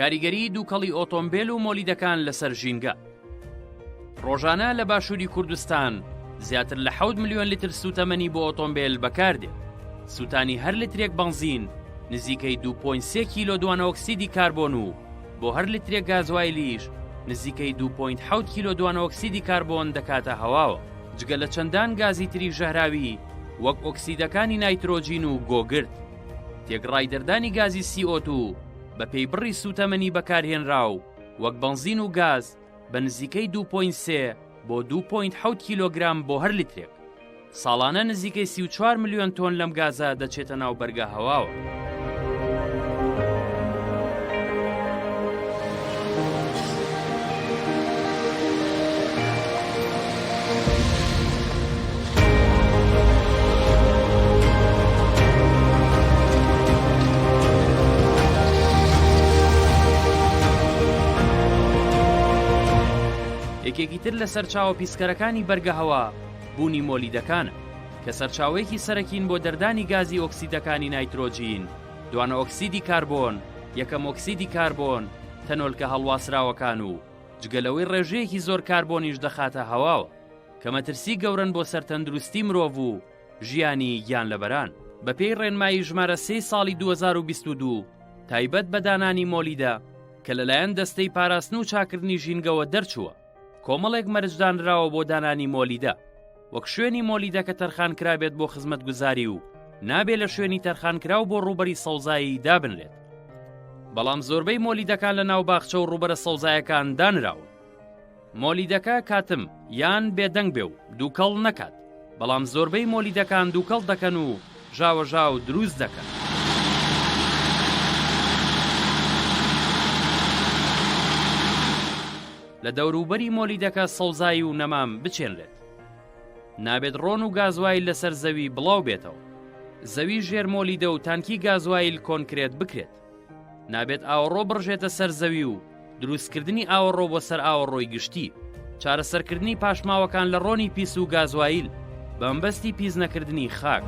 کاریگەریی دووکەڵی ئۆتۆمبێل و مۆلیدەکان لەسەر ژینگە. ڕۆژانە لە باشووری کوردستان زیاتر لە حەوت ملیۆن لیتر سووتەمەنی بۆ ئۆتۆمبێل بەکاردێت. سووتانی هەر لیترێک بەنزین نزیکەی 2.3 کیلۆ دوانەئۆکسیدی کاربۆن و بۆ هەر لیترێک گازوایلیش نزیکەی 2.7 کیلۆ دوانەئۆکسیدی کاربۆن دەکاتە هەواوە، جگە لە چەندان گازی تری ژەهراوی وەک ئۆکسیدەکانی نایترۆجین و گۆگرد. تێکڕای دەردانی گازی CO2 بەپێی بڕی سووتەمەنی بەکارهێنراو وەک بەنزین و گاز بە نزیکەی 2.3 بۆ 2.7 کیلۆگرام بۆ هەر لیترێک. ساڵانە نزیکەی 34 ملیۆن تۆن لەم گازە دەچێتە ناو بەرگە هەواوە. یەکێکی تر لە سەرچاوە پیسکەرەکانی بەرگە هەوا بوونی مۆلیدەکانە کە سەرچاوەیەکی سەرەکین بۆ دەردانی گازی ئۆکسیدەکانی نایترۆجین، دوانەئۆکسیدی کاربۆن، یەکەم ئۆکسیدی کاربۆن، تەنۆلکە هەڵواسراوەکان و جگە لەوەی ڕێژەیەکی زۆر کاربۆنیش دەخاتە هەواوە. کە مەترسی گەورەن بۆ سەر تەندروستی مرۆڤ و ژیانی گیانلەبەران. بەپێی ڕێنمایی ژمارە سێی ساڵی 2022 تایبەت بە دانانی مۆلیدە کە لەلایەن دەستەی پاراستن و چاکردنی ژینگەوە دەرچووە، کۆمەڵێک مەرج دانراوە بۆ دانانی مۆلیدە، وەک شوێنی مۆلیدەکە تەرخانکرابێت بۆ خزمەتگوزاری و نابێ لە شوێنی تەرخانکراو بۆ ڕووبەری سەوزایی دابنرێت. بەڵام زۆربەی مۆلیدەکان لە ناو باخچە و ڕووبەرە سەوزایەکان دانراون. مۆلیدەکە کاتم یان بێدەنگ بێ و دووکەڵ نەکات، بەڵام زۆربەی مۆلیدەکان دووکەڵ دەکەن و ژاوەژاو دروست دەکەن. لە دەوروبەری مۆلیدەکە سەوزایی و نەمام بچێنرێت. نابێت ڕۆن و گازوایل لەسەر زەوی بڵاو بێتەوە. زەوی ژێر مۆلیدە و تانکی گازوایل کۆنکرێت بکرێت. نابێت ئاوەڕۆ بڕژێتە سەر زەوی و دروستکردنی ئاوەڕۆ بۆ سەر ئاوەڕۆی گشتی، چارەسەرکردنی پاشماوەکان لە ڕۆنی پیس و گازوایل بە مەبەستی پیس نەکردنی خاک.